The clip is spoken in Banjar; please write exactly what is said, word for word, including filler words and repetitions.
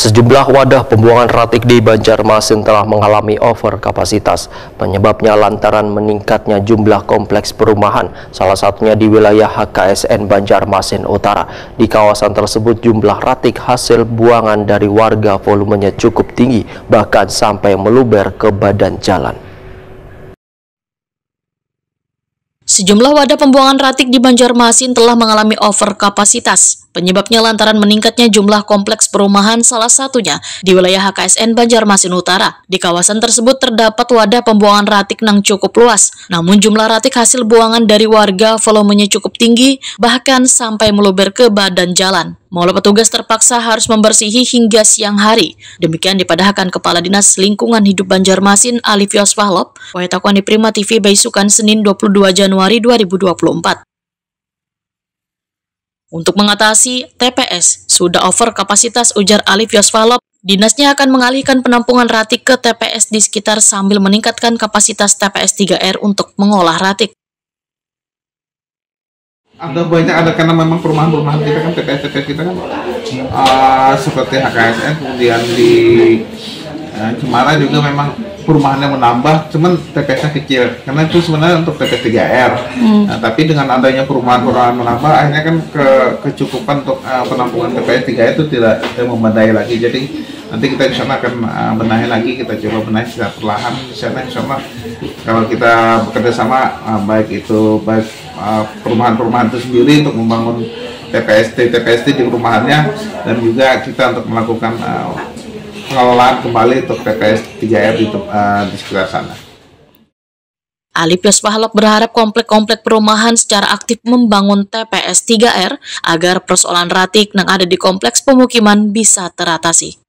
Sejumlah wadah pembuangan ratik di Banjarmasin telah mengalami over kapasitas. Penyebabnya lantaran meningkatnya jumlah kompleks perumahan, salah satunya di wilayah H K S N Banjarmasin Utara. Di kawasan tersebut, jumlah ratik hasil buangan dari warga volumenya cukup tinggi, bahkan sampai meluber ke badan jalan. Sejumlah wadah pembuangan ratik di Banjarmasin telah mengalami over kapasitas. Penyebabnya lantaran meningkatnya jumlah kompleks perumahan, salah satunya di wilayah H K S N Banjarmasin Utara. Di kawasan tersebut terdapat wadah pembuangan ratik nang cukup luas. Namun, jumlah ratik hasil buangan dari warga volumenya cukup tinggi, bahkan sampai meluber ke badan jalan. Maulah petugas terpaksa harus membersihi hingga siang hari. Demikian dipadahakan Kepala Dinas Lingkungan Hidup Banjarmasin, Alifios Fahlop, wayah takuan di Prima T V baisukan, Senin, dua puluh dua Januari dua ribu dua puluh empat. Untuk mengatasi T P S sudah over kapasitas, ujar Alifios Fahlop, dinasnya akan mengalihkan penampungan ratik ke T P S di sekitar sambil meningkatkan kapasitas T P S tiga R untuk mengolah ratik. Ada banyak, ada, karena memang perumahan-perumahan kita kan, T P S, T P S kita kan, eh, seperti H K S N, kemudian di, eh, Cemara juga memang perumahannya menambah, cuman T P S-nya kecil. Karena itu sebenarnya untuk T P S tiga R. Nah, tapi dengan adanya perumahan-perumahan menambah, akhirnya kan ke-, kecukupan untuk, eh, penampungan T P S tiga R itu tidak, tidak memadai lagi. Jadi nanti kita di sana akan, eh, benahi lagi, kita coba benahi secara perlahan di sana, insya Allah. Kalau kita bekerja sama, eh, baik itu, baik, eh, perumahan-perumahan itu sendiri untuk membangun T P S T, T P S T di perumahannya, dan juga kita untuk melakukan, eh, pengelolaan kembali untuk T P S tiga R di tem-, eh, di sekitar sana. Alifios Fahlop berharap komplek-komplek perumahan secara aktif membangun T P S tiga R agar persoalan ratik nang ada di kompleks pemukiman bisa teratasi.